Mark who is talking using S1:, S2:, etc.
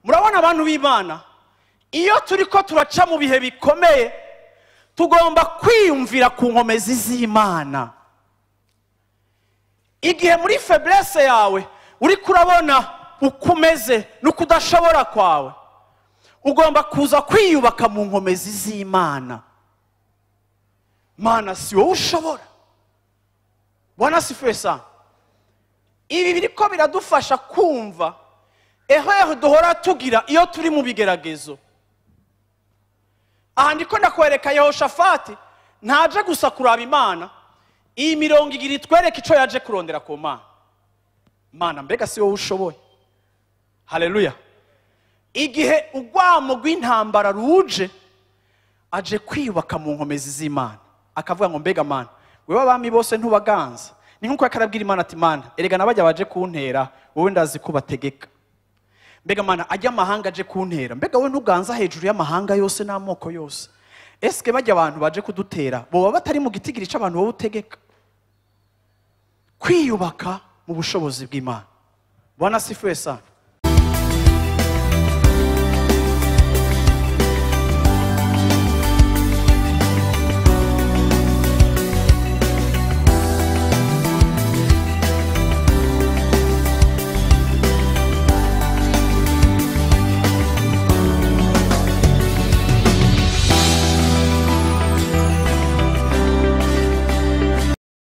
S1: Murabona abantu b'Imana, iyo turiko turaca mu bihe bikomeye tugomba kwiyumvira ku nkomezi z'Imana. Igihe muri faiblesse yawe uriko urabona uko umeze n'uko udashobora kwawe, ugomba kuza kwiyubaka mu nkomezi z'Imana. Mana, si wowe ushobora. Bwana asifiwe sana. Ibi biriko biradufasha kumva erreur duhora tugira iyo turi mu bigeragezo. Aha ndiko ndakwereka Yehoshafati ntaje gusa kuraba Imana, iyi mirongo igira itwereke ico yaje kurondera ku Mana. Mana, mbega si wowe ushoboye. Haleluya. Igihe urwamo rw'intambara ruje, aje kwiyubaka mu nkomezi z'Imana, akavuga ngo mbega Mana, wewe abami bose ntubaganza. Ni nkuko yakarabwira Imana ati Mana, erega nabajya baje kuntera, wowe ndazi ko bategeka. Mbega Mana, ajya amahanga aje kuntera, mbega wowe ntuganza hejuru y'amahanga yose n'amoko yose. Eske bajya abantu baje kudutera boba batari mu gitigiri c'abantu wowe utegeka? Kwiyubaka mu bushobozi bw'Imana. Bwana asifiwe sana.